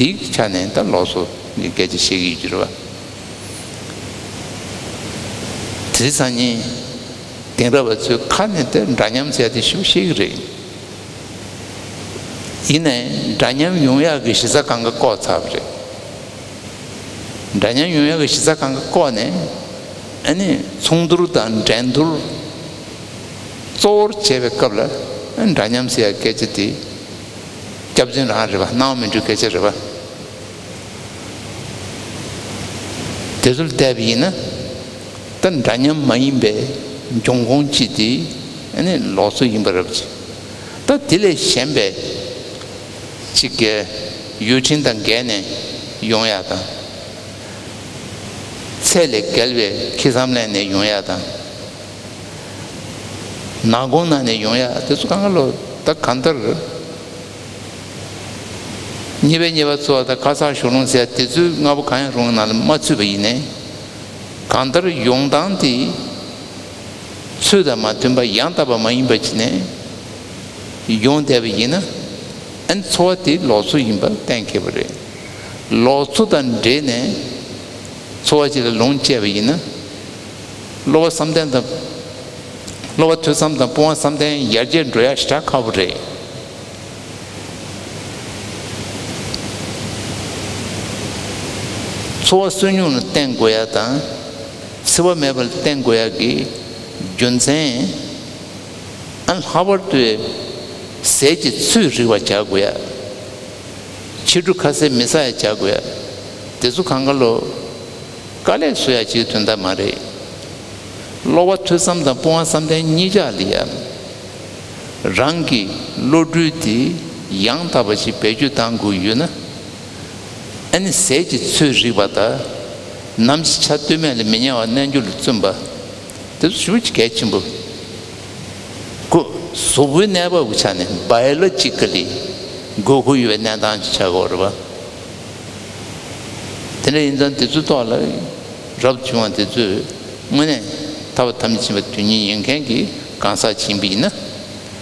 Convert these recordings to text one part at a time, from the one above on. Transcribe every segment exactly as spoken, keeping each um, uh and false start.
དེའི་ཆ་ནས་ད་ལོགས་སུ་སྐད་ཆ་བཤད་ཀྱི་ཡོད་ཀྱི་རེད་བ། དེ་སང་ཉིན་དེང་རབས་པ་ཚོའི་ཁ་ནས་ད་འདྲ་མཉམ་ཟེར་དེ་ཞུ་ཤེས་ཀྱི་རེད། ཡིན་ནའི་འདྲ་མཉམ་ཡོང་ཡག་གི་གཞི་རྩ་སྒང་ག་བཀོག་ཚར་བ་རེད། འདྲ་མཉམ་ཡོང་ཡག་གི་གཞི་རྩ་སྒང་ག་བཀོག་ནས་ཨ་ནི་ཚོགས་འདུར་དང་འགྲན་བསྡུར་གཙོ་བོར་བྱས་པའི་སྐབས་ལ་འདྲ་མཉམ་ཟེར་ཡག་སྐད་ཆ་དེ་སྐྱག་རྫུན་རང་རེད་བ། སྣང་བ་མི་འགྲོ་སྐད་ཆ་རེད་བ། དེ་ཚོར་བལྟས་པ་ཡིན་ན་ད་འདྲ་མཉམ་མ་ཡིན་པའི་འབྱུང་ཁུངས་གཅིག་དེ་ཨ་ནི་ལོགས་སུ་ཡིན་པ་རེད་བ། ད་དེ་ལས་གཞན་པའི་གཅིག་གི་ཡུལ་ཕྲན་དང་འགལ་ནས་ཡོང་ཡག་དང་། ཚད་ལས་བརྒལ་བའི་ཁེ་བཟང་ལེན་ནས་ཡོང་ཡག་དང་། ནང་ཁོངས་ནང་ནས་ཡོང་ཡག་དེ་ཚོ་གང་ག་ལོ་ད་གང་ལྟར། གཉིས་པའི་གཉིས་པ་ཚོ་ད་ཁ་གསག་ཞོགས་རླུང་ཟེར་དེ་ཚོའི་ལྔ་པོ་གང་ཡང་རུང་ནང་ལ་མ་ཚུད་པ་ཡིན་ནའི། གང་ལྟར་ཡོང་སྟངས་དེ་ཚོད་དང་མ་མཐུན་པ་ཡང་དག་པ་མ་ཡིན་པ་བྱས་ནས་ཡོང་བསྡད་པ་ཡིན་ན། ཨ་ནི་འཚོ་བ་དེ་ལོགས་སུ་ཡིན་པ་གཏན་འཁེལ་བ་རེད། ལོགས་སུ་དང་འབྲེལ་ནས་འཚོ་བ་ཅིག་ལ་ལོངས་སྤྱད་པ་ཡིན་ན། བློ་བ་བསམ་གཏན་དང་། བློ་བ་ཐོས་བསམ་དང་སྤོང་བ་བསམ་གཏན་ཡར་རྒྱས་འགྲོ་ཡག་ཞེ་དྲག་ཁག་པོ་རེད། འཚོ་བ་སུན་སྙུང་ལ་བརྟེན་དགོས་ཡག་དང་། འཚེ་བ་མེད་པ་ལ་བརྟེན་དགོས་ཡག་གི་རྒྱུ་མཚན། ཨ་ལྷག་པར་དུ་ཟས་ཀྱི་ཚོད་རིག་པ་བྱ་དགོས་ཡག་ཕྱི་དྲོ་ཁ་ཟས་མི་ཟ་ཡག་བྱ་དགོས་ཡག་དེ་ཚོ་གང་ག་ལོ། དཀའ་ལས་བཟོ་ཡག་ཅིག་དོན་དག་མ་རེད། བློ་བ་ཐོས་བསམ་དང་སྤོང་བ་བསམ་གཏན་གཉིས་ཆར་ལ་ཡང་། རང་གི་བློ་གྲོས་དེ་ཡང་དག་པ་ཞིག་བེད་སྤྱོད་གཏང་དགོས་ཡོད་ན། ཨ་ནི་ཟས་ཀྱི་ཚོད་རིག་པ་དང་། ནམ་ཞིག་ཆ་སྟོད་སྨད་ལ་མི་ཉལ་བར་རྣལ་འབྱོར་ལ་བརྩོན་པ། དེ་ཚོ་ཞེ་པོ་ཅིག་གལ་ཆེན་པོ། ཁོ་གཟུགས་པོའི་གནས་བབ་ཀྱི་ཆ་ནས་བ་ཡོ་ལོ་ཇི་ཀ་ལི་དགོས་མཁོ་ཡོད་པའི་གནས་སྟངས་ཅིག་ཆགས་ཀྱི་ཡོད་རེད་པ། དེ་འདྲ་ཡིན་ཙང་དེ་ཚོའི་ཐོག་ལ་རབ་བྱུང་བ་དེ་ཚོས་དངོས་གནས་ཐར་པ་ཐམས་ཅད་མཁྱེན་པ་དོན་གཉེར་ཡིན་མཁན་གྱི་གང་ཟག་ཅིག་ཡིན་པ་ཡིན་ན།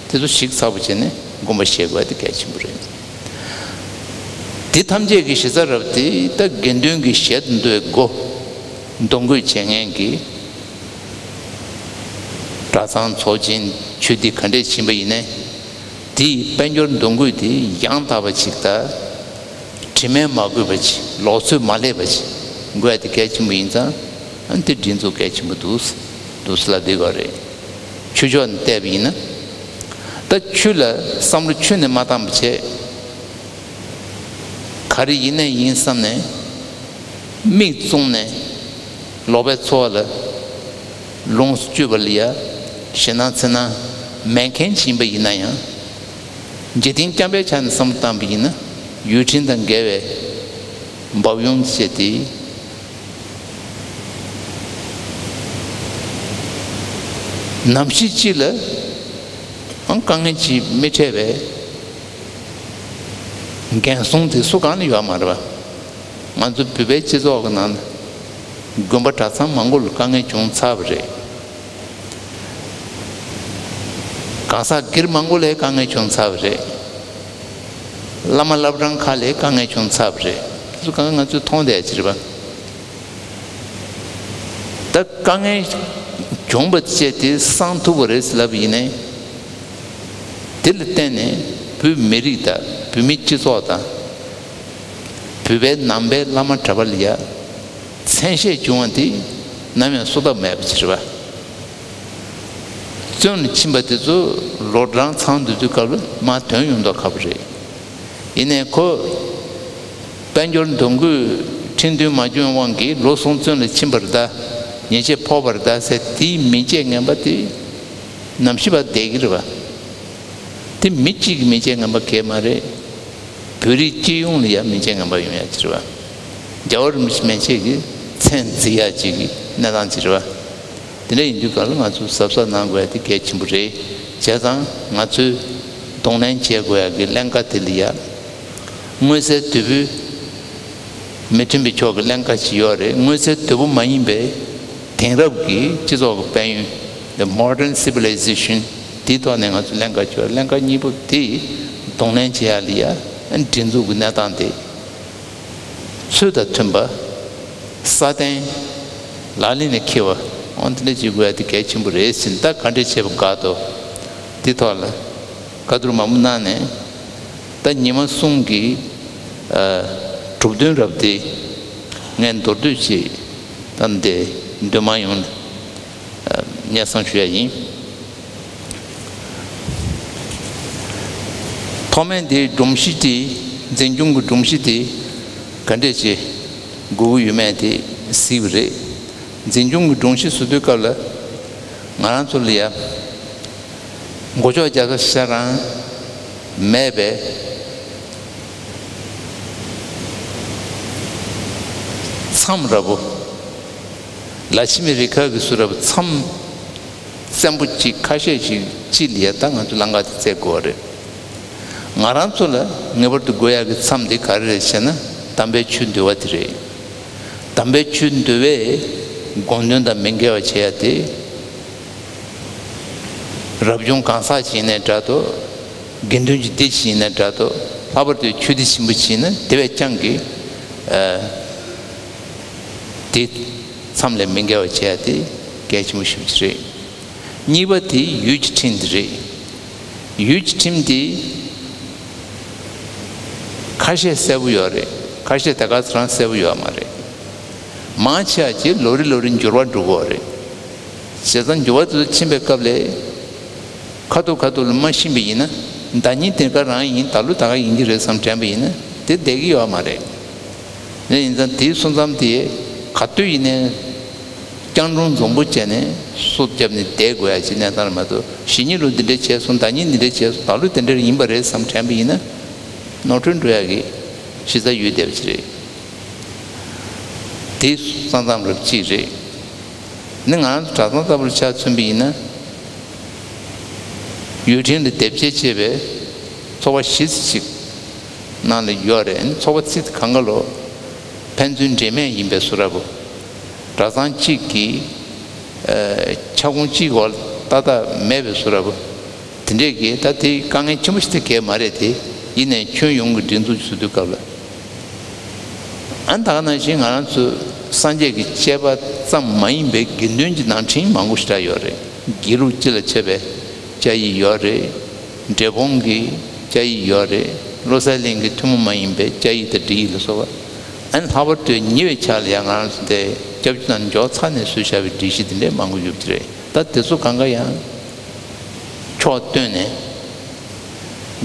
དེ་ཚོ་ཞིབ་ཚགས་པོ་བྱས་ནས་དགོངས་པ་བཞེས་དགོས་པ་དེ་གལ་ཆེན་པོ་རེད། དེ་ཐམས་ཅད་ཀྱི་གཞི་རྩ་རབ་དེ་ད་དགེ་འདུན་གྱི་ཞལ་དུ་འདོན་སྒོ་འདོན་དགོས་བྱེད་མཁན་གྱི་གྲྭ་ཚང་ཚོགས་ཆེན་ཆོས་སྡེ་ག་འདྲས་ཕྱིན་པ་ཡིན་ནའི། དེའི་དཔལ་འབྱོར་འདོན་དགོས་དེ་ཡང་དག་པ་ཅིག་དང་། དྲི་མས་མ་གོས་པ་ཅིག་ལོག་འཚོས་མ་སླེབས་པ་ཅིག་དགོས་ཡ་དེ་གལ་ཆེན་པོ་ཡིན་ཙང་། ཨ་ནི་དེ་སྒྲིག་འཛུགས་གལ་ཆེན་པོ་འདུག་འདུག་ཟེར་ལབ་བསྡད་ཡོད་རེད། ཆོས་ཕྱོགས་ནས་བལྟས་པ་ཡིན་ན། ད་ཆོས་ལ་བསམ་བློ་ཆུད་ནས་མ་བཏང་བ་བྱས། ག་རེ་ཡིན་ནའི་ཡིན་བསམ་ནས་མིག་བཙུམས་ནས་ལོག་པའི་འཚོ་བ་ལ་ལོངས་སུ་སྤྱོད་པ་ལ་ཡ་ཞེད་སྣང་འཚེར་སྣང་མེད་མཁན་ཞིག་ཡིན་པ་ཡིན་ན་ཡང་། འཇིག་རྟེན་རྐྱང་པའི་ཆ་ནས་བསམ་བློ་བཏང་བ་ཡིན་ན་ཡུལ་ཕྲན་དང་འགལ་བའི་འབབ་ཡོང་བྱས་ཏེ། ནམ་ཞིག་ཅིག་ལ་ཨང་དཀའ་ངལ་ཅིག་མི་འཕྲད་པའི་འགན་སྲུང་དེ་སུ་གང་ལ་ཡོད་མ་རེད་པ། ང་ཚོ་བོད་པའི་སྤྱི་ཚོགས་ཀྱི་ནང་ན་དགོན་པ་གྲྭ་ཚང་མང་པོ་ལ་དཀའ་ངལ་བྱུང་ཚར་བ་རེད། གང་ཟག་སྒེར་མང་པོ་ལ་དཀའ་ངལ་བྱུང་ཚར་བ་རེད། བླ་མ་བླ་བྲང་ཁག་ལ་དཀའ་ངལ་བྱུང་ཚར་བ་རེད། དེ་ཚོ་གང་ག་ང་ཚོས་མཐོང་བསྡད་ཀྱི་རེད་པ། ད་དཀའ་ངལ་བྱུང་བ་བཅས་དེ་སངས་ཐུབ་པ་རེད་ཟེར་ལབ་པ་ཡིན་ནའི། དེ་ལ་བརྟེན་ནས་བོད་མི་རིགས་དང་བོད་མིའི་སྤྱི་ཚོགས་དང་། བོད་པའི་ནང་པའི་བླ་མ་གྲྭ་པ་ལ་ཡ་མཚན་ཤས་བྱུང་བ་དེ་ནམ་ཡང་བསུབ་ཐབས་མེད་པ་ཅིག་རེད་པ། བཙོན་ལ་ཕྱིན་པ་དེ་ཚོ་ལོ་གྲངས་ཚང་དུས་ཚོད་སྐབས་ལ་མར་ཐོན་ཡོང་མདོག་ཁ་པོ་རེད། ཡིན་ནའི་ཁོ་དཔལ་འབྱོར་འདོན་དགོས་ཁྲིམས་མཐུན་མ་བྱུང་དབང་གིས་ལོ་གསུམ་བཙོན་ལ་ཕྱིན་པ་རེད་ད། ཉེས་ཆད་ཕོག་པ་རེད་ད་ཟེར་དེའི་མིང་ཆད་ངན་པ་དེ་ནམ་ཞིག་བར་བསྡད་ཀྱི་རེད་པ། དེ་མི་གཅིག་གི་མིང་ཆད་ངན་པ་གས་མ་རེད། བོད་རིགས་སྤྱི་ཡོངས་ལ་ཡང་མིང་ཆད་ངན་པ་ཡོང་ཡ་ཅིག་རེད་པ། རྒྱལ་བ་རིན་པོ་ཆེ་མན་ཆད་ཀྱི་མཚན་བརྫི་ཡ་ཅིག་གི་གནས་སྟངས་ཅིག་རེད་པ། དེ་འདྲ་ཡིན་དུས་གང་ལ་ང་ཚོས་གཟབ་གཟབ་གནང་དགོས་ཡ་དེ་གལ་ཆེན་པོ་རེད། བྱས་ཙང་ང་ཚོས་གདོང་ལེན་བྱེད་དགོས་ཡ་གི་ཀླན་ཀ་དེ་ལ་ཡ། མངོན་གསལ་དོད་པོའི་མི་མཐུན་པའི་ཕྱོགས་ཀྱི་ཀླན་ཀ་ཅིག་ཡོད་རེད། མངོན་གསལ་དོད་པོ་མ་ཡིན་པའི་དེང་རབས་ཀྱི་སྤྱི་ཚོགས་ཀྱི་དཔལ་ཡོན། The modern civilization། དེའི་ཐོག་ནས་ང་ཚོས་ཀླན་ཀ་ཅིག་ཡོད་རེད། ཀླན་ཀ་གཉིས་པོ་དེ་གདོང་ལེན་བྱེད་ཡ་ལ་ཡ་སྒྲིག་འཛུགས་ཀྱི་གནས་སྟངས་དེ། ཚུལ་དང་མཐུན་པ། སྲ་བརྟན། ལག་ལེན་ལ་འཁེལ་བ། འོ་དེ་འདྲ་བྱེད་དགོས་ཡ་དེ་གལ་ཆེན་པོ་རེད་ཟེར། ད་ག་འདྲས་བྱས་པ་དགའ་ཏོ། དེ་ཐོག་ལ་བཀའ་བསྡུར་མང་པོ་གནང་ནས། ད་ཉི་མ་གསུམ་གྱི་ཨ་གྲུབ་དོན་རབ་དེ་ངས་མདོར་བསྡུས་ཤིག་ད་འདི་འདོན་མ་ཡོང་ལ། སྙན་སེང་ཞུ་ཡ་ཡིན། ཐོག་མའི་འདིའི་སྒྲོམ་གཞི་དེ། འཛིན་སྐྱོང་གི་སྒྲོམ་གཞི་དེ་ག་འདྲས་ཅིག་དགོས་ཀྱི་ཡོད་མེད་དེ་གཟིགས་པ་རེད། འཛིན་སྐྱོང་གི་སྒྲོམ་གཞི་བཟོ་དུས་སྐབས་ལ་ང་རང་ཚོ་ལ་ཡ་མགོ་ལྕོག་རྒྱག་ས་ཞེ་དྲག་རང་མེད་པས། མཚམས་ར་བོ། ལ་ཕྱི་མི་རི་ཁ་གི་སུ་ར་བོ་མཚམས་བཙན་པོ་གཅིག་ཁ་ཤས་ཤིག་གཅིག་ལ་ཡ་ད་ང་ཚོ་ལམ་ཁ་དེ་བཙལ་དགོས་པ་རེད། ང་རང་ཚོ་ལ་ངེས་པར་དུ་དགོས་ཡག་གི་མཚམས་དེ་ག་རེ་རེད་ཟེར་ན། དམ་པའི་ཆོས་འདུལ་བ་དེ་རེད། དམ་པའི་ཆོས་འདུལ་བའི་དགོངས་དོན་དང་མི་འགལ་བ་བྱེད་ཡ་དེ། རབ་བྱུང་གང་ཟག་ཅིག་ཡིན་ནའི་འདྲ་ཏོ། དགེ་འདུན་གྱི་སྡེ་ཅིག་ཡིན་ནའི་འདྲ་ཏོ། ལྷག་པར་དུ་ཆོས་སྡེ་ཆེན་པོ་ཅིག་ཡིན་ན་དེ་བས་ཀྱང་གི་ཨ་དེ་མཚམས་ལས་མི་འགལ་བ་བྱེད་ཡ་དེ་གལ་ཆེན་པོ་ཞེ་པོ་ཅིག་རེད། གཉིས་པ་དེ་ཡུལ་གྱི་ཁྲིམས་དེ་རེད། ཡུལ་གྱི་ཁྲིམས་དེ་ཁ་ཤས་གསལ་པོ་ཡོད་རེད། ཁ་ཤས་ད་ག་ཚོད་རང་གསལ་པོ་ཡོད་མ་རེད། མང་ཆེ་བ་ཅིག་ལོ་རེ་ལོ་རེ་འགྱུར་བ་འགྲོ་གི་ཡོད་རེད། བྱས་ཙང་འགྱུར་བ་དེ་ཚོ་ཕྱིན་པའི་སྐབས་ལ། ཁ་ཐུག་ཁ་ཐུག་ལ་མ་ཤེས་པ་ཡིན་ན། ཟླ་ཉིན་དེ་ག་རང་ཡིན། ད་ལོ་ད་ག་ཡིན་གྱི་རེད་བསམ་དྲན་པ་ཡིན་ན་དེ་བསྡད་ཀྱི་ཡོད་མ་རེད། དེ་ཡིན་ཙང་དེའི་སོ་མཚམས་དེ་ག་དུས་ཡིན་ནའི་སྐྱང་དྲུང་འཛོམས་པོ་བྱས་ནས་སོ་བརྒྱབ་ནས་བསྡད་དགོས་ཡ་ཅིག་གནས་སྟངས་རེད་མ་གཏོགས། གཞེས་ཉིན་ལོ་འདི་འདྲ་བྱས་སོང་། ཟླ་ཉིན་འདི་འདྲ་བྱས་སོང་། ད་ལོ་དེ་འདྲ་ཡིན་པ་རེད་བསམ་དྲན་པ་ཡིན་ན། ནོར་འཁྲུལ་འགྲོ་ཡ་གི་གཞི་རྩ་ཡོད་བསྡད་པ་ཅིག་རེད། དེ་ས་མཚམས་རབ་གཅིག་རེད། ནི་ང་རང་ཚོ་གྲྭ་ཚང་ལྟ་བུར་ཆ་མཚོན་པ་ཡིན་ན། ཡུལ་ཁྲིམས་ལ་སྡེབ་སྦྱོར་བྱས་པའི་ཚོགས་པ་བཞི་ཙམ་ཞིག་ནང་ལ་ཡོད་རེད། ཚོགས་པ་ཚིག་གང་ག་ལོ་ཕན་ཚུན་འབྲེལ་མེད་ཡིན་པའི་བཟོ་འདྲ་པོ། གྲྭ་ཚང་གཅིག་གི་ཨ་ཁྱབ་ཁོངས་གཅིག་འོག་ཏག་ཏག་མེད་པའི་བཟོ་འདྲ་པོ། དེ་འདྲས་ཀྱི་ད་དེ་དཀའ་ངལ་ཆེན་པོ་ཞིག་ད་གས་མ་རེད་དེ། ཡིན་ནའི་ཁྱོན་ཡོངས་ཀྱི་སྒྲིག་འཛུགས་བཟོ་དུས་སྐབས་ལ། ཨ་ནི་ད་ག་ནང་བཞིན་ང་རང་ཚོ་སངས་རྒྱས་ཀྱི་བཅས་པ་ཙམ་མ་ཡིན་པའི་དགེ་འདུན་གྱི་ནང་ཁྲིམས་མང་པོ་ཞེ་དྲག་ཡོད་རེད། དགེ་ལུགས་སྤྱི་ལ་ཕྱེ་བའི་བཅའ་ཡིག་ཡོད་རེད། འབྲས་སྤུངས་ཀྱི་བཅའ་ཡིག་ཡོད་རེད། བློ་གསལ་གླིང་གི་ཐུན་མོང་མ་ཡིན་པའི་བཅའ་ཡིག་དང་སྒྲིག་ཡིག་ལ་སོགས་པ། ཨ་ནི་ལྷག་པར་དུ་ཉེ་བའི་ཆར་ལ་ཡང་ང་རང་ཚོ་འདི་སྐྱབས་བཅོལ་ནང་འཇོག་ཚར་ནས་བཟོས་བཞག་པའི་སྒྲིག་གཞི་འདི་འདྲའི་མང་པོ་ཡོད་ཀྱི་རེད། ད་དེ་ཚོ་གང་ག་ཡང་ཕྱོགས་བཏོན་ནས།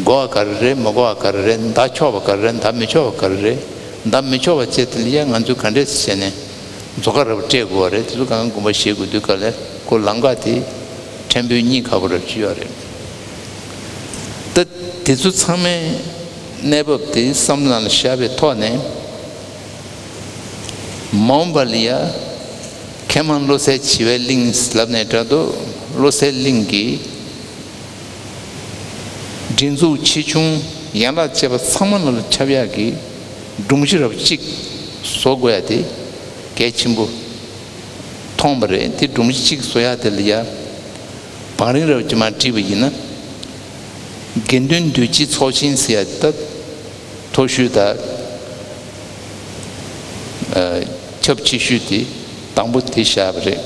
དགོས་པ་ག་རེ་རེད། མི་དགོས་པ་ག་རེ་རེད། མདའ་ཆོག་པ་ག་རེ་རེད། མདའ་མི་ཆོག་པ་ག་རེ་རེད། མདའ་མི་ཆོག་པ་བཅས་དེ་ལ་ཡང་ང་ཚོས་ག་འདྲས་བྱས་ནས་མཛོ་ཁ་རབ་སྤྲད་དགོས་པ་རེད། དེ་ཚོ་གང་དགོངས་པ་བཞེས་དགོས་དུས་སྐབས་ལ་ཁོ་ལམ་ཁ་དེ་ཕྲན་བུ་གཉིས་ཁ་པོ་རབ་ཅིག་ཡོད་རེད། ད་དེ་ཚོ་ཚང་མའི་གནས་བབ་དེ་བསམ་བློ་ནང་ལ་བཞག་པའི་ཐོག་ནས། མ་འོངས་པ་ལ་ཡ་མཁས་མང་བློ་གསལ་བྱིས་པའི་གླིང་ལབ་ནས་འདྲ་འདུག་བློ་གསལ་གླིང་གི་སྒྲིག་འཛུགས་ཆེ་ཆུང་ཡན་ལག་བཅས་པ་ཚང་མ་ལ་ཁྱབ་ཡག་གི་སྒྲོམ་གཞི་རབ་གཅིག་བཟོ་དགོས་ཡ་དེ་གལ་ཆེན་པོ་མཐོང་བ་རེད། དེ་སྒྲོམ་གཞི་གཅིག་བཟོ་ཡ་དེ་ལ་ཡ་བང་རིམ་རབ་ཀྱི་མར་བྲིས་པ་ཡིན་ན། དགེ་འདུན་འདུས་སྤྱིའི་ཚོགས་ཆེན་ཟེར་ཡ་ད་མཐོ་ཤོས་དང་ཨ་ཁྱབ་ཆེ་ཤོས་དེ་དང་པོ་དེ་བཞག་པ་རེད།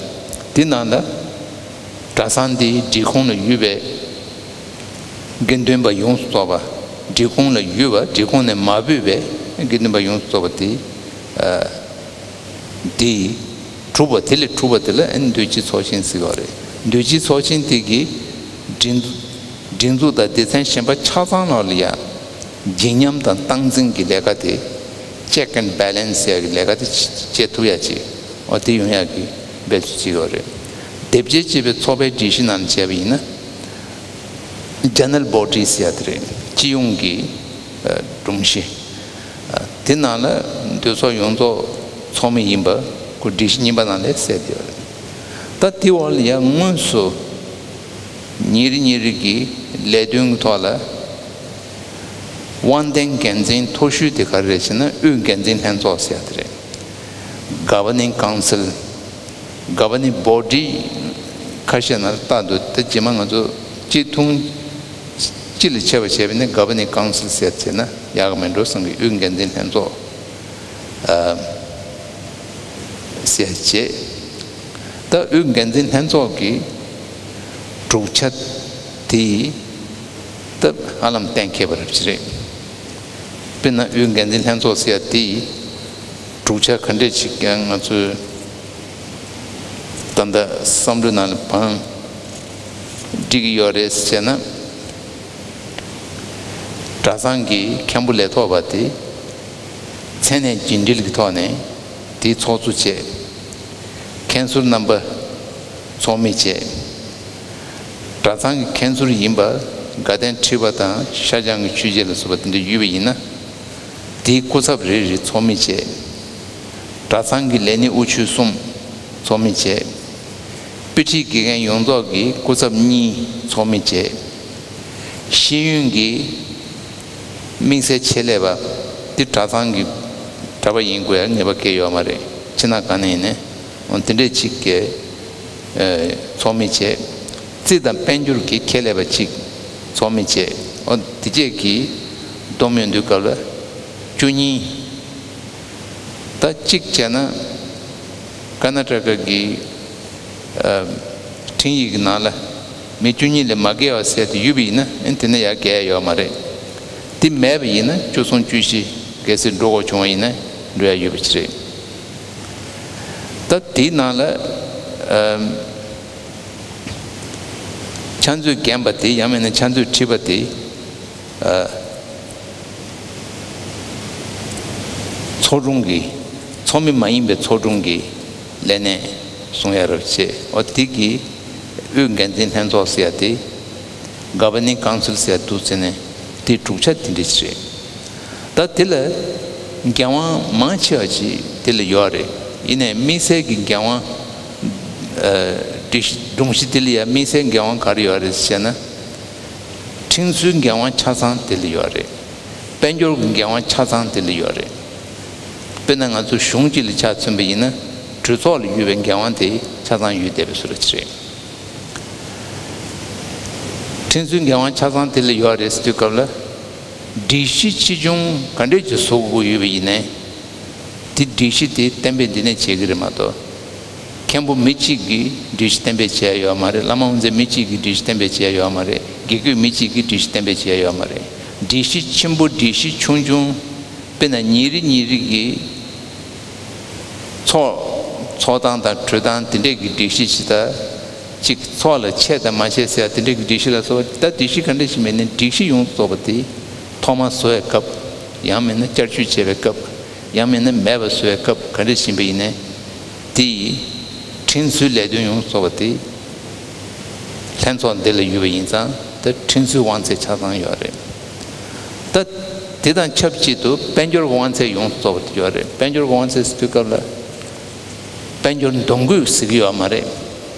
དེ་ནང་ལ་གྲྭ་ཚང་དེའི་སྒྲིག་ཁོངས་ལ་ཡོད་པའི་དགེ་འདུན་པ་ཡོངས་སུ་རྫོགས་པ། སྒྲིག་ཁོངས་ལ་ཡོད་པ། སྒྲིག་ཁོངས་ནས་མ་བུད་པའི་དགེ་འདུན་པ་ཡོངས་སུ་རྫོགས་པ་དེ་ཨ། དེ་གྲུབ་པ་དེ་ལས་གྲུབ་པ་དེ་ལ་ཨ་ནི་འདུས་སྤྱིའི་ཚོགས་ཆེན་ཟེར་བ་རེད། འདུས་སྤྱིའི་ཚོགས་ཆེན་དེ་གི་སྒྲིག་སྒྲིག་འཛུགས་དང་སྡེ་ཚན་གཞན་པ་ཆ་ཚང་ནང་ལ་ཡང་བརྗིད་ཉམས་དང་སྟངས་འཛིན་གྱི་ལས་ཀ་དེ། check and balance ཟེར་ཡ་གི་ལས་ཀ་དེ་བྱེད་ཐུབ་ཡ་ཅིག་འོ་དེ་ཡོང་ཡ་གི་འབད་རྩོལ་བྱེད་ཀྱི་ཡོད་རེད། སྡེབ་སྦྱོར་བྱས་པའི་ཚོགས་པའི་སྒྲིག་གཞི་ནང་བྱས་པ་ཡིན་ན། General Body ཟེར་ཡ་དེ་རེད། སྤྱི་ཡོངས་ཀྱི་ཨ་སྒྲོམ་གཞི། ཨ་དེ་ནང་ལ་འདུས་ཚོགས་ཡོངས་རྫོགས་ཚོགས་མི་ཡིན་པ་ཁོ་སྒྲིག་གཞི་རྙིང་པ་ནང་ལ་གསལ་བསྡད་ཡོད་རེད། ད་དེ་འོག་ལ་ཡང་དངོས་སུ་ཉིན་རེ་ཉིན་རེ་གི་ལས་དོན་གྱི་ཐོག་ལ་དབང་ལྡན་འགན་འཛིན་མཐོ་ཤོས་དེ་ག་རེ་རེད་ཟེར་ན། དབུས་འགན་འཛིན་ལྷན་ཚོགས་ཟེར་ཡ་དེ་རེད། Governing Council། Governing Body། ཁ་ཤས་ནང་ལ་རྟག་འདུག་ད་རྗེས་མ་ང་ཚོ་སྤྱི་ཐུང་སྤྱི་ལ་ཕྱེ་བ་བྱས་པ་ནི་Governing Council ཟེར་བྱས་ན་ཡག་གི་མེད་འགྲོ་བསམ་གི། དབུས་འགན་འཛིན་ལྷན་ཚོགས། ཨ་ཟེར་བྱས། ད་དབུས་འགན་འཛིན་ལྷན་ཚོགས་ཀྱི་གྲུབ་ཆ་དེ་ད་ཧ་ལམ་གཏན་འཁེལ་བ་རབ་ཅིག་རེད། དཔེར་ན་དབུས་འགན་འཛིན་ལྷན་ཚོགས་ཟེར་ཡ་དེ་གྲུབ་ཆ་ག་འདྲས་ཅིག་ཀྱང་ང་ཚོས་ད་ལྟ་བསམ་བློའི་ནང་ལ་བང་སྒྲིག་གི་ཡོད་རེད་ཟེར་ན། གྲྭ་ཚང་གི་མཁན་པོ་ལས་ཐོག་པ་དེ་མཚན་གནས་རྒྱུན་འགྲིལ་གྱི་ཐོག་ནས་དེའི་ཚོགས་གཙོ་བྱས། མཁན་ཟུར་རྣམ་པ་ཚོགས་མི་བྱས། གྲྭ་ཚང་གི་མཁན་ཟུར་ཡིན་པ་དགའ་ལྡན་ཁྲི་པ་དང་ཤར་བྱང་གི་ཆོས་རྗེ་ལ་སོགས་པ་དེ་འདྲ་ཡོད་པ་ཡིན་ན། དེའི་སྐུ་ཚབ་རེ་རེ་ཚོགས་མི་བྱས། གྲྭ་ཚང་གི་ལས་སྣེ་དབུ་ཁྱུད་གསུམ་ཚོགས་མི་བྱས། དཔེ་ཁྲིད་དགེ་རྒན་ཡོངས་རྫོགས་ཀྱི་སྐུ་ཚབ་གཉིས་ཚོགས་མི་བྱས། ཤེས་ཡོན་གྱི་དམིགས་བསལ་ཆེད་ལས་པ་དེ་གྲྭ་ཚང་གི་གྲྭ་པ་ཡིན་དགོས་ཡ་ངེས་པ་གང་ཡང་ཡོད་མ་རེད། ཕྱི་ནང་གང་ནས་ཡིན་ནའི་འོ་དེ་འདྲས་ཅིག་གི་ཚོགས་མི་བྱས། རྩིས་དང་དཔལ་འབྱོར་གྱི་ཁྱད་ལས་པ་ཅིག་ཚོགས་མི་བྱས། འོ་དེ་བཅས་ཀྱི་བསྡོམས་ཡོང་དུས་སྐབས་ལ་བཅུ་གཉིས། ད་གཅིག་བྱས་ན་ཀར་ན་ཊ་ཀ་གི་ཨ་ཁྲིམས་ཡིག་གི་ནང་ལ་མི་བཅུ་གཉིས་ལས་མ་བརྒལ་བ་ཟེར་དེ་ཡོད་པ་ཡིན་ན་ཨེ་དེ་ན་ཡར་བརྒལ་ཡ་ཡོད་མ་རེད། དེ་མེད་པ་ཡིན་ན་བཅུ་གསུམ་བཅུ་བཞི་གལ་སྲིད་འགྲོ་དགོས་བྱུང་བ་ཡིན་ན་འགྲོ་ཡ་ཡོད་པ་ཅིག་རེད། ད་དེའི་ནང་ལ་ཨ་ཕྱག་མཛོད་རྒན་པ་དེ་ཡང་མིན་ན་ཕྱག་མཛོད་ཁྲི་པ་དེ། ཨ་ཚོགས་དྲུང་གི་ཚོགས་མི་མ་ཡིན་པའི་ཚོགས་དྲུང་གི་ལས་སྣེ་གསུང་ཡ་རབ་བྱས། འོ་དེ་གི་དབུས་འགན་འཛིན་ལྷན་ཚོགས་ཟེར་ཡ་དེ་ག་བར་ནིང་ཀའུན་སིལ་ཟེར་ཡ་འདུག་ཟེར་ནས་དེའི་གྲུབ་ཆ་དེ་འདྲ་ཞིག་རེད། ད་དེ་ལ་འགན་དབང་མང་ཆེ་བ་ཅིག་དེ་ལ་ཡོད་རེད། ཡིན་ནའི་དམིགས་བསལ་གྱི་འགན་དབང་ཨ་སྒྲིག་གཞི་སྒྲོམ་གཞི་དེ་ལ་ཡ་དམིགས་བསལ་འགན་དབང་ག་རེ་ཡོད་རེད་ཟེར་ན། ཁྲིམས་བཟོའི་འགན་དབང་ཆ་ཚང་དེ་ལ་ཡོད་རེད། དཔལ་འབྱོར་གྱི་འགན་དབང་ཆ་ཚང་དེ་ལ་ཡོད་རེད། དཔེར་ན་ང་ཚོ་གཞུང་གཅིག་ལ་ཆ་མཚོན་པ་ཡིན་ན་གྲོས་ཚོགས་ལ་ཡོད་པའི་འགན་དབང་དེ་ཆ་ཚང་ཡོད་བསྡད་པའི་བཟོ་འདྲ་ཅིག་རེད། ཁྲིམས་བཟོའི་འགན་དབང་ཆ་ཚང་དེ་ལ་ཡོད་རེད་ཟེར་དུས་སྐབས་ལ། སྒྲིག་གཞི་ཆེ་ཆུང་ག་འདྲས་ཀྱི་བཟོ་དགོས་ཡོད་པ་ཡིན་ནའི། དེ་སྒྲིག་གཞི་དེ་གཏན་འབེབས་འདི་ནས་བྱེད་ཀྱི་རེད་མ་གཏོགས། མཁན་པོ་མི་གཅིག་གིས་སྒྲིག་གཞི་གཏན་འབེབས་བྱས་ཡོད་མ་རེད། བླ་མ་དབུ་མཛད་མི་གཅིག་གིས་སྒྲིག་གཞི་གཏན་འབེབས་བྱས་ཡོད་མ་རེད། དགེ་བསྐོས་མི་གཅིག་གིས་སྒྲིག་གཞི་གཏན་འབེབས་བྱས་ཡོད་མ་རེད། སྒྲིག་གཞི་ཆེན་པོ་སྒྲིག་གཞི་ཆུང་ཆུང་། དཔེར་ན་ཉིན་རེ་ཉིན་རེ་གི་ཚོགས་ཚོགས་སྟངས་དང་གྲོལ་སྟངས་དེ་འདྲས་ཀྱི་སྒྲིག་གཞི་ཅིག་དང་། གཅིག་ཚོགས་ལ་ཆད་དང་མ་ཆད་ཟེར་ཡ་དེ་འདྲས་ཀྱི་སྒྲིག་གཞི་ལ་སོགས་པ། ད་སྒྲིག་གཞི་ག་འདྲས་ཞིག་མེད་ནའི་སྒྲིག་གཞི་ཡོངས་སུ་རྫོགས་པ་དེ་ཐོག་མར་བཟོ་བའི་སྐབས། ཡང་མིན་ན་བསྐྱར་བཅོས་བྱེད་པའི་སྐབས། ཡང་མིན་ན་མེད་པ་བཟོ་བའི་སྐབས་ག་འདྲ་ཞིག་ཡིན་པ་ཡིན་ནའི། དེ་ཡི་ཁྲིམས་བཟོའི་ལས་དོན་ཡོངས་སུ་རྫོགས་པ་དེ་ལྷན་ཚོགས་འདི་ལ་ཡོད་པ་ཡིན་ཙང་། ད་ཁྲིམས་བཟོའི་དབང་ཚད་ཆ་ཚང་ཡོད་རེད། ད་དེ་དང་ཆབས་ཅིག་ཏུ་དཔལ་འབྱོར་གྱི་དབང་ཚད་ཡོངས་སུ་རྫོགས་པ་དེ་ཡོད་རེད། དཔལ་འབྱོར་གྱི་དབང་ཚད་ཟེར་དུས་སྐབས་ལ། དཔལ་འབྱོར་འདུ་འགོད་ཟེར་གྱི་ཡོད་མ་རེད།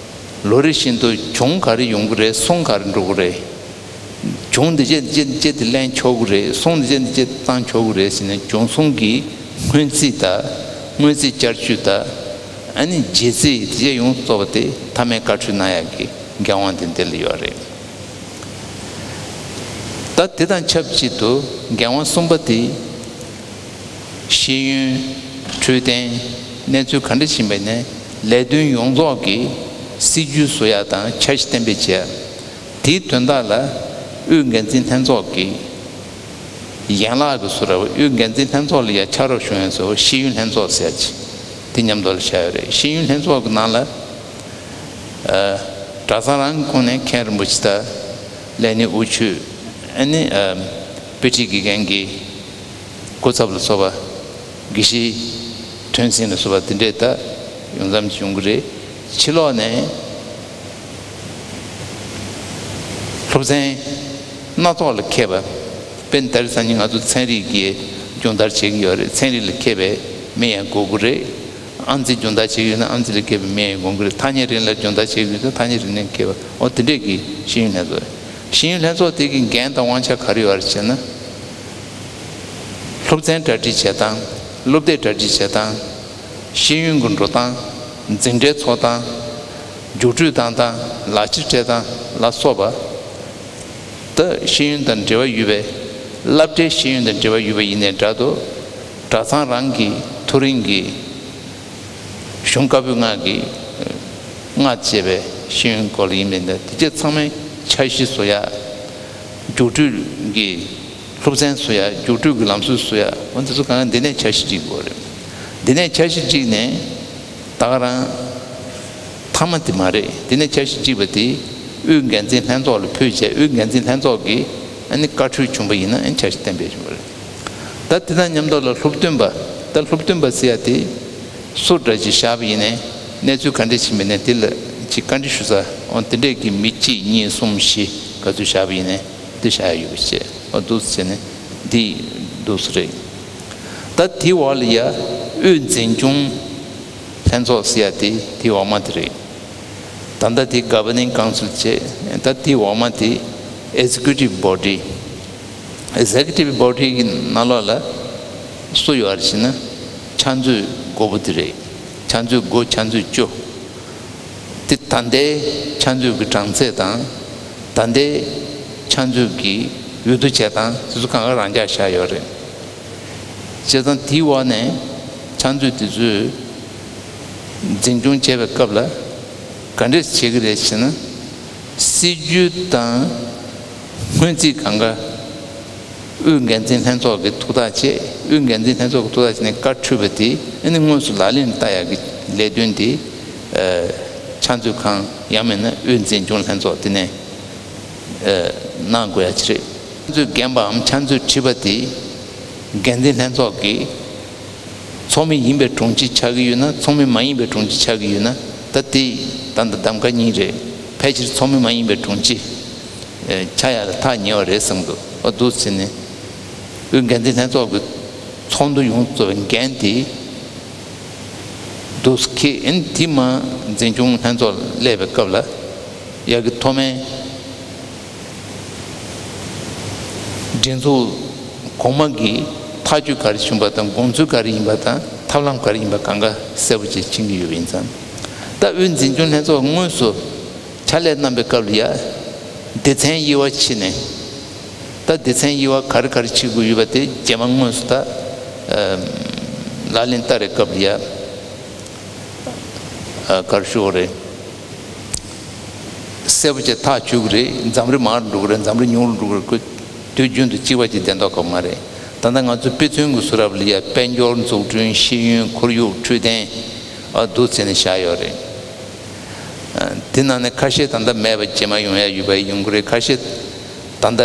ལོ་རེ་བཞིན་དུ་གྱོང་ག་རེ་ཡོང་གི་རེད། སོང་ག་རེ་འགྲོ་གི་རེད། གྱོང་འདི་བྱས་འདི་བྱས་འདི་བྱས་དེ་ལེན་ཆོག་གི་རེད། སོང་འདི་བྱས་འདི་བྱས་བཏང་ཆོག་གི་རེད་ཟེར་ནས་གྱོང་སོང་གི་སྔོན་རྩིས་དང་། སྔོན་རྩིས་བསྐྱར་བཅོས་དང་། ཨ་ནི་རྗེས་རྩིས་འདི་བྱས་ཡོངས་སུ་རྫོགས་པ་དེ་མཐའ་མའི་བཀའ་འཁྲོལ་གནང་ཡག་གི་འགན་དབང་དེ་འདི་ལ་ཡོད་རེད། ད་དེ་དང་ཆབས་ཅིག་ཏུ་འགན་དབང་གསུམ་པ་དེ། ཤེས་ཡོན། འཕྲོད་བསྟེན། གནས་ཚུལ་ག་འདྲ་ཞིག་ཡིན་པ་ནས་ལས་དོན་ཡོངས་རྫོགས་ཀྱི་སྲིད་ཇུས་བཟོ་ཡ་དང་འཆར་གཞི་གཏན་འབེབས་བྱེད་ཡ། དེའི་དོན་དག་ལ་དབུས་འགན་འཛིན་ལྷན་ཚོགས་ཀྱི་ཡན་ལག་གི་བཟོ་འདྲ་བོ། དབུས་འགན་འཛིན་ལྷན་ཚོགས་ལ་ཡ་ཕྱག་རོགས་ཞུ་མཁན་ཚོ་ཤེས་ཡོན་ལྷན་ཚོགས་ཟེར་ཡ་ཅིག་དེ་མཉམ་དུ་ལ་བཞག་ཡོད་རེད། ཤེས་ཡོན་ལྷན་ཚོགས་ཀྱི་ནང་ལ་ཨ་གྲྭ་ཚང་རང་གི་ཁོངས་ནས་མཁན་རིན་པོ་ཆེ་དང་། ལས་སྣེ་དབུ་ཁྱུད། ཨ་ནི་ཨ་དཔེ་ཁྲིད་དགེ་རྒན་གྱི་སྐུ་ཚབ་ལ་སོགས་པ། དགེ་བཤེས་ཐོན་ཟིན་ལ་སོགས་པ་དེ་འདྲས་ད་ཡོང་མཚམས་ཅིག་ཡོང་གི་རེད། ཕྱི་ལོགས་ནས་སློབ་ཚན་སྣ་ཚོགས་ལ་མཁས་པ། དཔེར་ན་ད་རེས་སང་ཉིན་ང་ཚོ་ཚན་རིག་གི་སྦྱོང་བརྡར་བྱེད་ཀྱི་ཡོད་རེད། ཚན་རིག་ལ་མཁས་པའི་མི་ཡང་དགོས་ཀྱི་རེད། ཨེམ་ཆི་སྦྱོང་བརྡར་བྱེད་ཀྱི་ཡོད་ན་ཨེམ་ཆི་ལ་མཁས་པའི་མི་ཡང་དགོས་ཀྱི་རེད། ཐ་སྙད་རིག་གནས་ལ་སྦྱོང་བརྡར་བྱེད་ཀྱི་ཡོད་ན་ཐ་སྙད་རིག་གནས་མཁས་པ། འོ་དེ་འདྲས་ཀྱི་ཤེས་ཡོན་ལྷན་ཚོགས། ཤེས་ཡོན་ལྷན་ཚོགས་དེ་གི་འགན་དང་དབང་ཆ་ག་རེ་ཡོད་རེད་ཟེར་ན། སློབ་ཚན་གྲ་སྒྲིག་བྱེད་སྟངས། སློབ་དེབ་གྲ་སྒྲིག་བྱེད་སྟངས། ཤེས་ཡོན་གྱི་འགྲོ་སྟངས། འཛིན་གྲྭའི་འཚོགས་སྟངས། རྒྱུགས་སྤྲོད་བཏང་སྟངས། ལག་ཁྱེར་སྤྲད་སྟངས་ལ་སོགས་པ། ད་ཤེས་ཡོན་དང་འབྲེལ་བ་ཡོད་པའི། སློབ་གྲྭའི་ཤེས་ཡོན་དང་འབྲེལ་བ་ཡོད་པ་ཡིན་ནའི་འདྲ་འདུག་གྲྭ་ཚང་རང་གི་ མཐོ་རིམ་གྱི་གཞུང་བཀའ་པོད་ལྔ་གི་ལྔ་བཅས་པའི་ཤེས་ཡོན་སྐོར་ལ་ཡིན་པས་འདི་དེ་ཚང་མའི་འཆར་གཞི་བཟོ་ཡ། རྒྱུགས་སྤྲོད་ཀྱི་སློབ་ཚན་བཟོ་ཡ། རྒྱུགས་སྤྲོད་ཀྱི་ལམ་སྲོལ་བཟོ་ཡ། འོ་འདི་ཚོ་གང་ག་འདི་ནས་འཆར་གཞི་སྒྲིག་དགོས་རེད། འདི་ནས་འཆར་གཞི་སྒྲིག་ནས་ད་ག་རང་མཐའ་མ་དེ་མ་རེད། འདི་ནས་འཆར་གཞི་སྒྲིག་པ་དེ་དབུས་འགན་འཛིན་ལྷན་ཚོགས་ལ་ཕུལ་བྱས། དབུས་འགན་འཛིན་ལྷན་ཚོགས་ཀྱིས་ཨ་ནི་བཀའ་འཁྲོལ་བྱུང་པ་ཡིན་ན་ཨ་ནི་འཆར་གཞི་གཏན་འབེབས་བྱུང་བ་རེད། ད་དེ་དང་མཉམ་དུ་ལ་སློབ་སྟོན་པ། ད་སློབ་སྟོན་པ་ཟེར་ཡ་དེ་སུ་འདྲ་ཅིག་བཞག་པ་ཡིན་ནའི་གནས་ཚུལ་ག་འདྲ་ཞིག་མིན་ནའི་དེ་ལ་ཅིག་བཀའ་འདྲི་ཞུ་ས། འོ་དེ་འདྲས་ཀྱི་མི་གཅིག་གཉིས་གསུམ་བཞི་ག་ཚོད་བཞག་པ་ཡིན་ནའི་དེ་བཞག་ཡ་ཡོད་པ་བྱས། འོ་འདུག་སེ་བྱས་ནས་འདི་འདུག་སེ་རེད། ད་དེའི་འོག་ལ་ཡ་དབུས་འཛིན་སྐྱོང་ལྷན་ཚོགས་ཟེར་ཡ་དེ་དེའི་འོག་མ་དེ་རེད། ད་ལྟ་དེ་Governing Council བྱས། ད་དེའི་འོག་མ་དེ་Executive Body། Executive Body གི་ནང་ལོགས་ལ་སུ་ཡོད་རེད་ཟེར་ན། ཕྱག་མཛོད་དགུ་པོ་དེ་རེད། ཕྱག་མཛོད་དགུ། ཕྱག་མཛོད་བཅུ། དེ་ད་ལྟའི་ཕྱག་མཛོད་ཀྱི་གྲངས་ཚད་དང་། ད་ལྟའི་ཕྱག་མཛོད་ཀྱི་འོས་བསྡུ་བྱེད་སྟངས་དེ་ཚོ་གང་ག་རང་འཇགས་བཞག་ཡོད་རེད། བྱས་ཙང་དེའི་འོག་ནས་ཕྱག་མཛོད་དེ་ཚོས་འཛིན་སྐྱོང་བྱེད་པའི་སྐབས་ལ་ག་འདྲས་བྱེད་ཀྱི་རེད་ཟེར་ན། སྲིད་ཇུས་དང་སྔོན་རྩིས་གང་ག་དབུས་འགན་འཛིན་ལྷན་ཚོགས་ཀྱིས་ཐུགས་ཐག་བཅད། དབུས་འགན་འཛིན་ལྷན་ཚོགས་ཀྱིས་ཐུགས་ཐག་བཅད་ནས་བཀའ་འཁྲོལ་བ་དེ་ཨ་ནི་དངོས་སུ་ལག་ལེན་བསྟར་ཡག་གི་ལས་དོན་དེ་ཨ་ཕྱག་མཛོད་ཁང་ཡང་མིན་ན་དབུས་འཛིན་སྐྱོང་ལྷན་ཚོགས་དེ་ནས་ཨ་གནང་དགོས་ཡ་ཅིག་རེད། ཕྱག་མཛོད་རྒན་པའམ་ཕྱག་མཛོད་ཁྲི་པ་དེ་འགན་འཛིན་ལྷན་ཚོགས་ཀྱི་ཚོགས་མི་ཡིན་པའི་དྲུང་ཆེ་ཆགས་ཀྱི་ཡོད་ན། ཚོགས་མི་མ་ཡིན་པའི་དྲུང་ཆེ་ཆགས་ཀྱི་ཡོད་ན། ད་དེ་ད་ལྟ་གདམ་ག་གཉིས་རེད། ཕལ་ཆེར་ཚོགས་མི་མ་ཡིན་པའི་དྲུང་ཆེ་ཨ་ཆགས་ཡ་ལ་ཐག་ཉེ་བ་རེད་བསམ་གི་འདུག་འོ་འདུག་ཟེར་ནས་དབུས་འགན་འཛིན་ལྷན་ཚོགས་ཀྱི་ཚོགས་འདུ་ཡོངས་རྫོགས་པའི་འགན་དེ་འདུག་སེ་འཁྱེར། ཨ་ནི་དེ་མར་འཛིན་སྐྱོང་ལྷན་ཚོགས་སླེབས་པའི་སྐབས་ལ་ཡ་གི་མཐོ་དམན་སྒྲིག་འཛུགས་གོང་མ་གི་ཐག་གཅོད་ག་རེ་བྱུང་བ་དང་། དགོངས་ཚུལ་ག་རེ་ཡིན་པ་དང་། ཐབས་ལམ་ག་རེ་ཡིན་པ་གང་ག་གསལ་པོ་ཅིག་མཁྱེན་གྱི་ཡོད་པ་ཡིན་ཙང་། ད་དབུས་འཛིན་སྐྱོང་ལྷན་ཚོགས་དངོས་སུ་ཕྱག་ལས་གནང་པའི་སྐབས་ལ་ཡ་སྡེ་ཚན་དབྱེ་བ་ཕྱེ་ནས། ད་སྡེ་ཚན་དབྱེ་བ་ག་རེ་ག་རེ་ཕྱེ་དགོས་ཡོད་པ་དེ་རྗེས་མ་དངོས་སུ་ད་ཨ་ལག་ལེན་བསྟར་བའི་སྐབས་ལ་ཡ། ཨ་ག་རེ་ཞུ་དགོས་རེད། གསལ་པོ་བྱས་ཐག་གཅོད་ཀྱི་རེད། འཛམ་རི་མང་རུ་འགྲོ་གི་རེད། འཛམ་རི་ཉུང་རུ་འགྲོ་གི་རེད། ཁོ་དུས་རྒྱུན་དུ་གཅིག་པ་གཅིག་བསྡད་མདོག་ཁ་པོ་མ་རེད། ད་ལྟ་ང་ཚོའི་དཔེ་མཚོན་གྱི་བཟོ་འདྲ་ལ་ཡ་དཔལ་འབྱོར། འཛུགས་སྐྲུན། ཤེས་ཡོན། ཁོར་ཡུག། འཕྲོད་བསྟེན། ཨ་འདུག་ཟེར་ནས་བཞག་ཡོད་རེད། ཨ་དེ་ནང་ནས་ཁ་ཤས་ད་ལྟ་མེད་པ་རྗེས་མ་ཡོང་ཡ་ཡོད་པ་ཡོང་གི་རེད། ཁ་ཤས་ད་ལྟ་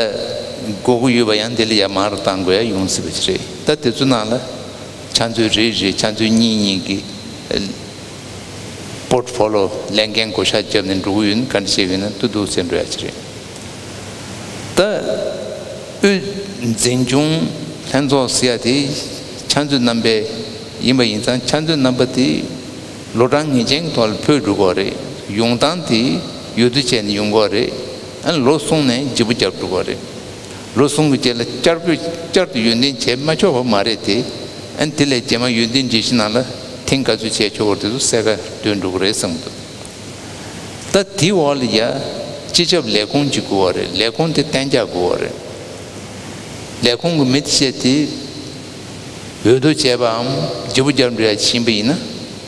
དགོས་ཀྱི་ཡོད་པ་ཡང་དེ་ལ་ཡ་མང་རུ་གཏང་དགོས་ཡ་ཡོང་སྲིད་པ་ཅིག་རེད། ད་དེ་ཚོའི་ནང་ལ་ཕྱག་མཛོད་རེ་རེ། ཕྱག་མཛོད་གཉིས་གཉིས་ཀྱི་པོར་ཊི་ཕོ་ལོ་ལས་འགན་བགོ་བཤའ་བརྒྱབ་ནས་འགྲོ་གི་ཡོད་ན། ག་འདྲ་བྱེད་ཀྱི་ཡོད་ན་དེ་འདུག་ཟེར་འགྲོ་ཡ་ཅིག་རེད། ད་དབུས་འཛིན་སྐྱོང་ལྷན་ཚོགས་ཟེར་ཡ་དེ་ཕྱག་མཛོད་རྣམ་པའི་ཡིན་པ་ཡིན་ཙང་། ཕྱག་མཛོད་རྣམ་པ་དེ་ལོ་གྲངས་ངེས་ཅན་གྱི་ཐོག་ལ་ཕུད་འགྲོ་གི་རེད། ཡོང་སྟངས་དེ་འོས་བསྡུ་བྱས་ནས་ཡོང་གི་རེད། ཨ་ལོ་གསུམ་ནས་བརྗེ་པོ་རྒྱབ་འགྲོ་གི་རེད། ལོ་གསུམ་གྱི་རྗེས་ལ་བསྐྱར་བཀོད་བསྐྱར་དུ་འོས་འདེམས་བྱས་མ་ཆོག་པ་མ་རེད་དེ། ཨ་ནི་དེ་ལས་རྗེས་མ་འོས་བསྡུའི་སྒྲིག་གཞི་ནང་ལ་ཐེངས་ག་ཚོད་བྱས་ཆོག་པ་དེ་ཚོ་གསལ་ཁ་འདོན་འགྲོ་གི་རེད་བསམ་གྱི་འདུག་ད་དེའི་འོག་ལ་ཡ་སྤྱི་ཁྱབ་ལས་ཁུངས་ཅིག་དགོས་པ་རེད། ལས་ཁུངས་དེ་གཏན་འཇགས་དགོས་པ་རེད། ལས་ཁུངས་ཀྱི་མི་དེ་བྱས་དེ་འོས་བསྡུ་བྱས་པའམ་བརྗེ་པོ་བརྒྱབ་འགྲོ་ཡ་ཕྱིན་པ་ཡིན་ན།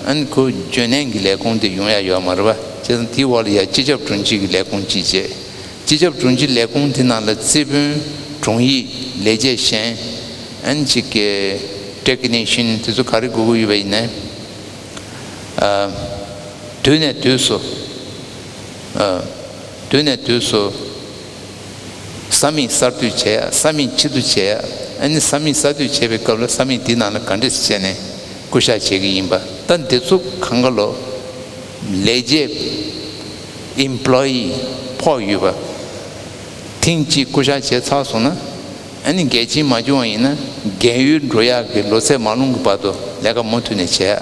ཨ་ནི་ཁོ་རྒྱུན་གནས་ཀྱི་ལས་ཁུངས་དེ་ཡོང་ཡ་ཡོད་མ་རེད་པ། བྱས་ཙང་དེའི་འོག་ལ་ཡ་སྤྱི་ཁྱབ་དྲུང་ཆེ་གི་ལས་ཁུངས་གཅིག་བྱས། སྤྱི་ཁྱབ་དྲུང་ཆེ་ལས་ཁུངས་དེ་ནང་ལ་རྩིས་དཔོན། དྲུང་ཡིག། ལས་བྱེད་གཞན། ཨ་ནི་གཅིག་གི་ཊེག་ནི་ཤན་དེ་ཚོ་ག་རེ་དགོས་ཀྱི་ཡོད་པ་ཡིན་ན། ཨ་དུས་ནས་དུས་སུ། ཨ་དུས་ནས་དུས་སུ་ས་མིག་གསར་གཏོད་བྱེད་ཡ། ས་མིག་ཕྱིར་བསྡུ་བྱེད་ཡ། ཨ་ནི་ས་མིག་གསར་གཏོད་བྱེད་པའི་སྐབས་ལ་ས་མིག་དེའི་ནང་ལ་ག་འདྲས་བྱས་ནས་བསྐོ་བཞག་བྱེད་ཀྱི་ཡིན་པ། ད་འདི་ཚོ་གང་ག་ལོ་ལས་བྱེད་ཨེམ་པོ་ལོ་ཡི་ཕོགས་ཡོད་པ། ཐེངས་གཅིག་བསྐོ་བཞག་བྱས་ཚར་སོང་ན། ཨ་ནི་འགན་འཁྱེར་མ་བྱུང་བ་ཡིན་ན། རྒན་ཡོལ་འགྲོ་ཡག་གི་ལོ་ཚད་མ་ལོངས་ཀྱི་བར་དུ་ལས་ཀ་མུ་མཐུད་ནས་བྱས།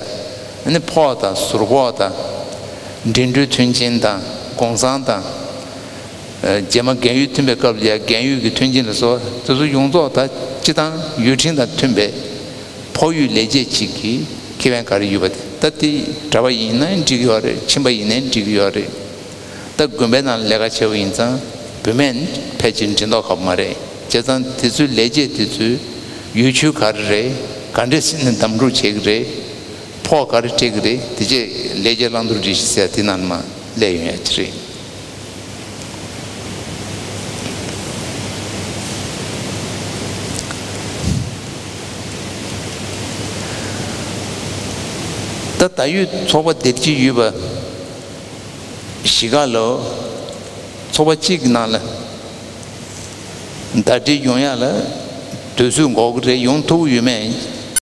ཨ་ནི་ཕོགས་དང་ཟུར་ཕོགས་དང་། འགྲིམ་འགྲུལ་མཐུན་རྐྱེན་དང་། གུང་སེང་དང་། ཨ་རྗེས་མ་རྒན་ཡོལ་ཐོན་པའི་སྐབས་ལ་ཡ་རྒན་ཡོལ་གྱི་མཐུན་རྐྱེན་ལ་སོགས་དེ་ཚོ་ཡོངས་རྫོགས་ད་སྤྱི་བཏང་ཡུལ་ཁྲིམས་དང་མཐུན་པའི་ཕོགས་ཡུལ་ལས་བྱེད་ཅིག་གི་ཁེ་ཕན་ག་རེ་ཡོད་པ་དེ། ད་དེ་གྲྭ་པ་ཡིན་ན་འགྲིག་གི་ཡོད་རེད། ཁྱིམ་པ་ཡིན་ན་འགྲིག་གི་ཡོད་རེད། ད་དགོན་པའི་ནང་ལ་ལས་ཀ་བྱས་པ་ཡིན་ཙང་བུད་མེད་ཕལ་ཆེར་འགྲིག་མདོག་ཁ་པོ་མ་རེད། བྱས་ཙང་དེ་ཚོའི་ལས་བྱེད་དེ་ཚོའི་ཡུལ་ཆུ་ག་རེ་རེད། ག་འདྲས་ཟེར་ནས་འདེམས་སྒྲུག་བྱེད་ཀྱི་རེད། ཕོགས་ག་རེ་སྤྲད་ཀྱི་རེད། དེ་རྗེས་ལས་བྱེད་བླང་དོར་སྒྲིག་གཞི་ཟེར་དེ་ནང་མར་སླེབས་ཡོང་ཡ་ཅིག་རེད། ད་ད་ཡོད་ཚོགས་པ་སྡེ་གཅིག་ཡོད་པ་བཞི་ཀ་ལོ་ཚོགས་པ་གཅིག་གི་ནང་ལ་ཟླ་སྒྲིལ་ཡོང་ཡ་ལ་དུས་ཚོད་འགོར་གི་རེད། ཡོང་ཐུབ་ཡོད་མེད་